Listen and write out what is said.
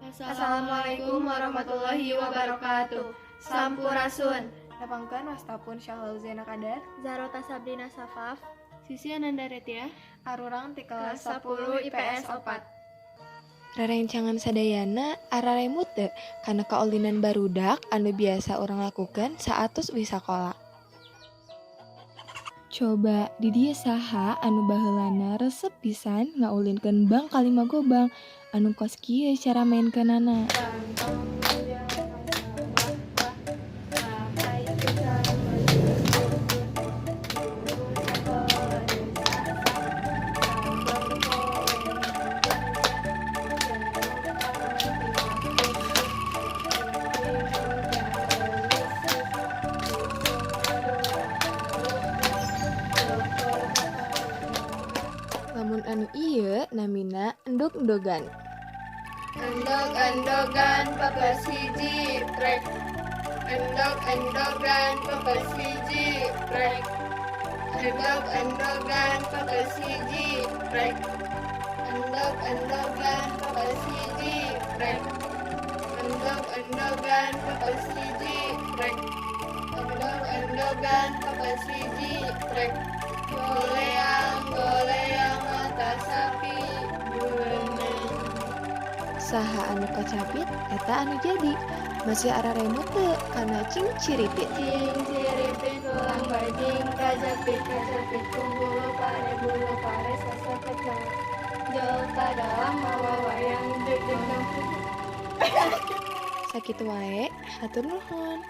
Assalamualaikum warahmatullahi wabarakatuh. Sampurasun. Nepangkeun wasta pun Syahla Zaina Kadar, Zarota Sabrina Safaf, Sisi Ananda Retia, arurang ti kelas kelas 10 10 IPS IPS 4. 4. Rerencangan sadayana araremut teu kana kaulinan barudak anu biasa urang lakukeun saatos uih sakola. Coba di dieu saha anu baheulana resep pisan ngaulinkeun bang kalima gobang anu kos kieu cara mainkeunana. Lamun anu ieu namina endog-endogan. Endog-endogan pepes hiji trek. Endog-endogan pepes hiji trek. Endog-endogan pepes hiji trek. Endog-endogan pepes hiji trek. Endog-endogan pepes hiji trek. Endog-endogan pepes hiji trek. Goleang goleang mata sapi buleuneng. Saha anu kacapit eta anu jadi. Masih araremut teu kana cingciripit. Cingciripit tulang bajing kajepit kajepit ku bulu pare bulu pare sasepet jol dalam mawa wayang deg deg Sakitu wae, hatur nuhun.